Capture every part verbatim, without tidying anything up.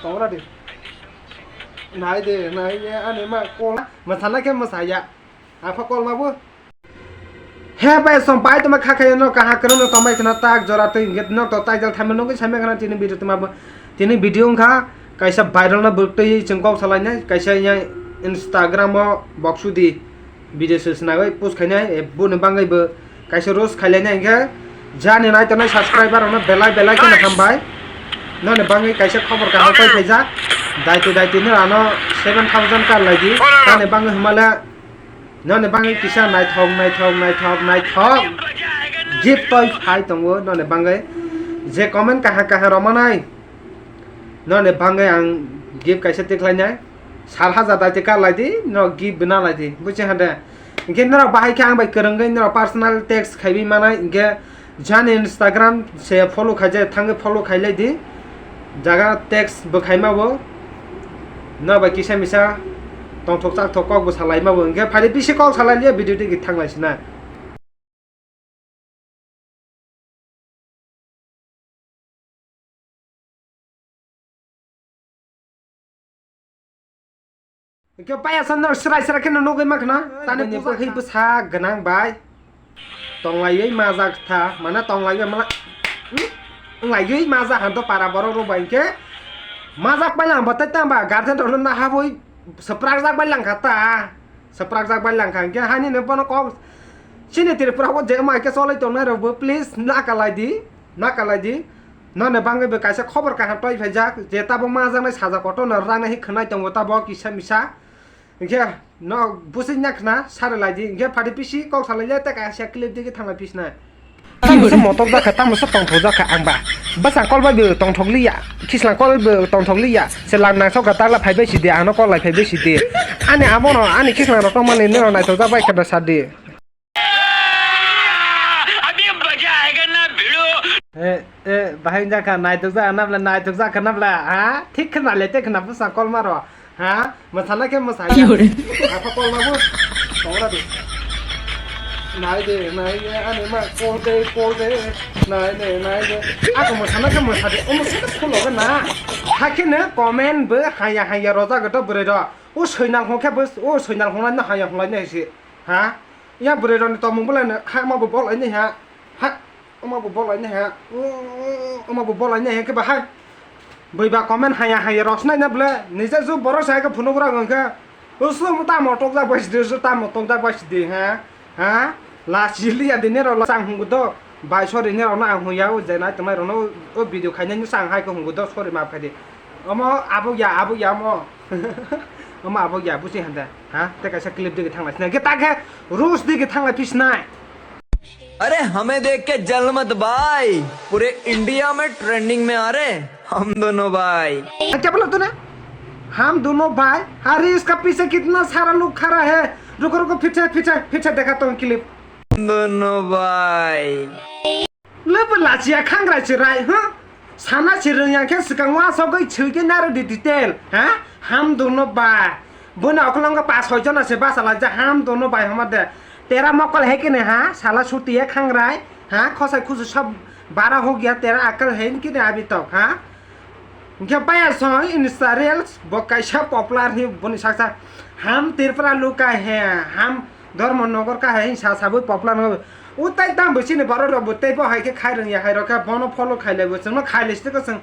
Tongra di. Nai de, nai de, ani ma kol. Masana khe masaya. Apa kol ma bu? He bai som bai toma kha khayo no kaha kwrwng no tongbai khna tak jora twi hwnkhe nok to title thaima nugwi saimai khna tini video tuma bo. Tini video wngkha kaisa viral no bwtwi chwng kok salainai kaisa yang Instagram o boksudi video se swnagwi post khainai, e, boni bangwi bo kaisa roast khailainai hwnkhe jani nai tongnai subscriber rokno belai belai kheno hambai. Noni bangwi kaisa khobor kaham tei khaijak. Daitwi daitwi no ano seven thousand kar laidi. Ani bangwi hwnmale noni bangwi kisa naithok, naithok, naithok, naithok gift toi phai tongo noni bangwi. Je comment kaham kaham rwmanai noni bangwi ang gift kaisa tikhlainai. Sal hajar daitwi kar laidi, no gift bina laidi. Buching hade. Hwnkhe norok bahai khe ang bai kwrwngwi norok personal text khaiwi manai. Hwnkhe jani Instagram se follow khaijak, thangwi follow khailai di. Jaga text bo khaima bo. Norok bai kisa misa tongthok chakthok kok bo salaima bo. Hwnkhe phaidi bisi kok salai liya video tigi thanglai sina. Hwnkhe paya sandal srai srai kheno nugwi makhna. Tani bwsakhe bwsa gwnang bai. Tonglaiwi majak tha, mana tonglaiwi mana, hmm? Wnglaiwi majak han to para borok rok bai hwnkhe. Majak pai lang bo tei tang ba guardian rok no nahabwi swprakjak bai langkha ta. Swprakjak bai langkha hwnkhe hani no bono kok. Chini Tripura o je mai khe cholai tongnai rok bo please nakalai di, nakalai di. Noni bangwi bo kaisa khobor kaham toi phaijak, je tabuk majaknai saja kotor no rangnai hi khwnai tongo tabuk kisa misa. Hwnkhe no bwswk nya khna sari lai di, hwnkhe phaidi pisi kok salai le tei kaisa clip digi thanglai pisi nai. Tamo se motok jakha, tamo se tongthok jakha ang ba. Bwsang kol bai bo tongthok liya, khislang kol bo tongthok liya. Se lang nang sok ga tagla phai bai si di, ano kol lai phai bai si di. Ani amo no, ani khislang rok tongmani nino naithok jak bai khe da sa di. अभी मजा आएगा ना भिड़ो। E, e, bahai wngjakha, naithok jakha nabla, naithok jakha nabla, ha? Thik khna le, thik khna bwsa kolma ro, ha? Mwsana khe mwsaya. Apa kolma bo? Tongra de. Nai de, nai de, ani ma kol de, kol de. Nai de, nai de. Ako mwsana khe mwsa de, o mwsana khe phulo na. Hakhe no comment bo haya haya roja goto bwrwi ro. O soinal hong khe bo, o soinal hong lai no haya hong lai no si. Ha? Ya bwrwi rokni tongmung bwlai no ha, omo bo bol ai nai ha. Ha, omo bo bol ai nai ha. Omo bo bol ai nai ha khe ba hai. Bui ba comment haya haya rok snai na bwle. Nijak ju borok sai khe phunuk rok wng khe. Usum tamo tokjak bai sidi, usum tamo tokjak bai sidi ha. Ha? Last liya dini rok chang hungu do. Bai sorry ni rok no ang hung ya o je nai tongnai rok no o video khainai ni chang hai khe hungu do sorry ma phai di. Omo abuk ya, abuk ya omo. Omo abuk ya, busi hande. Ha? Te kaisa clip digi thanglai sinai. Ge ta khe Rus digi thanglai phi sinai. अरे हमें देख के जल मत भाई, पूरे इंडिया में ट्रेंडिंग में आ रहे हैं हम दोनों भाई। Ang kya bola tune? हम दोनों भाई। अरे इसका पीछे कितना सारा लोग खड़ा है। रुको रुको पीछे पीछे पीछे दिखाता हूँ clip। हम दोनों भाई। Lebo lachiya khangrai chirai, huh? Sana chirung yang khe swkang uasogwi chwikhe naro di detail, ha? Ham dono bai. Boni okolongo pas soi jona se basa laijak, ham dono bai homa de. Tera mokol hai kene ha, sala suti ya khangrai, ha? Khosai khusu sob bara ho gaya, tera akal hai kene abhi tak, ha? Hingke paya song Insta reels bo kaisa popular hi boni saksa, "Ham Tripura luka hai, ham Dharmanagar ka hai," sa sabui popular no. Utai tam bo chini borok rok bo tei bo hai khe khai rwngya hai rok khe bono follow khai lai bo chwngno khai lai site ko chwng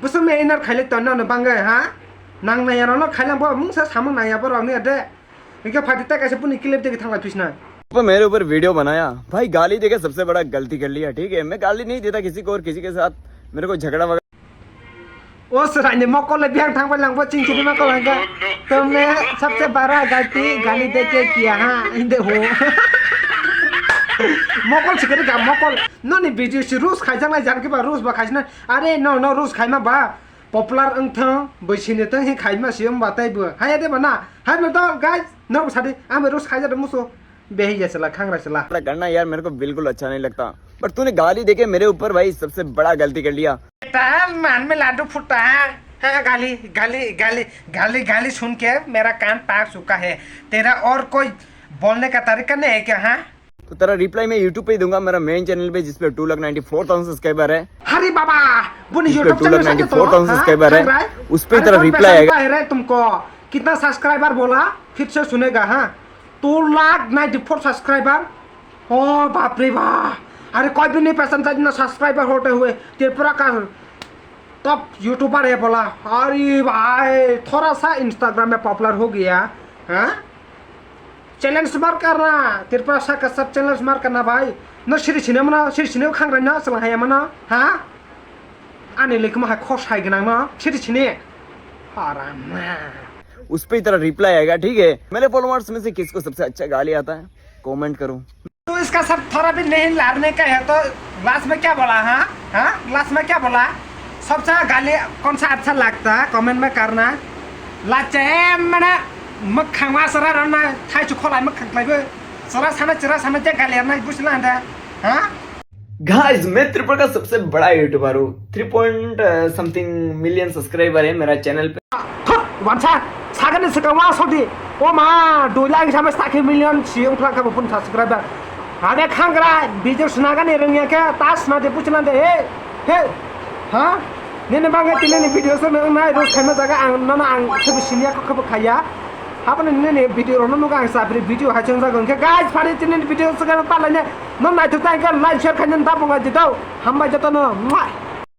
bwswk me inar khai lai tonno no bangwi ha. Nang nai ya rok no khai lang bo mungsa samung nai ya borok ni de. Hingke phaidi tei kaisa boni clip degi thanglai phisna. ऊपर मेरे ऊपर वीडियो बनाया भाई, गाली देके सबसे बड़ा गलती कर लिया। ठीक है, मैं गाली नहीं देता किसी को और किसी के साथ मेरे को झगड़ा वगैरह। O swraini mokol le bihang thangbai langbo chingchiri mokol hangka. तुमने सबसे बड़ा गलती गाली देके किया, हाँ, hindi ho. Mokol sikiri ga mokol. Noni video si roast khaijaknai jar kiba roast ba khaisna. Are no no roast khaima ba popular wngthang bwsini tang hi khaima si wngba tei bo. Haya de ba na. Hai no to guys, no sadi ang roast khaijak muso. Behi ya sala khangra sala. करना यार, मेरे को बिल्कुल अच्छा नहीं लगता, पर तूने गाली देके मेरे ऊपर भाई सबसे बड़ा गलती कर लिया। बेटा, कान में लाडू फूटा है। हाँ, गाली, गाली, गाली, गाली, गाली सुन के मेरा कान पाक चुका है। तेरा और कोई बोलने का तरीका नहीं है क्या, हाँ? तो तेरा रिप्लाई मैं यूट्यूब पे ही दूंगा, मेरा मेन चैनल पे जिस पे two lakh ninety four thousand subscriber है। अरे बाबा, बोले जिस पे यूट्यूब चैनल से तो two lakh ninety four thousand subscriber है, उस पे तेरा रिप्लाई आएगा। तुमको कितना सब्सक्राइबर बोला, फिर से सुनेगा। हाँ, टू लाख नाइंटी फ़ोर सब्सक्राइबर। ओ बाप रे बाप, अरे कोई भी नहीं पहचानता इतना सब्सक्राइबर होते हुए। त्रिपुरा का टॉप यूट्यूबर है बोला। अरे भाई, थोड़ा सा इंस्टाग्राम में पॉपुलर हो गया। हाँ, चैलेंज मत करना, त्रिपुरा का सब चैलेंज मत करना भाई। No siri sini mana, siri sini khang rani, selang hai mana, ha? Ani lekma hai khosai gnang no, siri sini. Haram. उस पे ही तेरा रिप्लाई आएगा, ठीक है? मेरे फॉलोअर्स में से किसको सबसे अच्छा गाली आता है, कमेंट करो। तो इसका सर थोड़ा भी नहीं लारने का है तो लास्ट में क्या बोला? हाँ, हाँ, लास्ट में क्या बोला? सबसे गाली कौन सा अच्छा लगता है, कमेंट में करना। Lache mana, mwkhang ma chwra rwna thaichu kholai mwkhang khlaibo. Chwra sana, chwra sana je galerna buchla anda. Ha? Guys, मैं त्रिपुरा का सबसे बड़ा यूट्यूबर हूँ। Three point something million subscriber है मेरा चैनल पे। Thut, wansa, sagani swkang wa sodi. O ma, dui lakh sama sakhe million si ungthla kha bupun subscriber. Ade khangra, video swnagani rwngya khe, ta swnade buchla de, he, he. Ha? Nini bagwi tinini video se nang nai rus khaima jaga ang nono ang khe bo siniya khe bo khaiya. Habani nini video rokno nugo ang chapri video hai chongjak hwnkhe guys, phari tinini video se gana talaine non naithok ta hwnkhe like share khaina da bunga jitau. Hambai jotono. Mwah.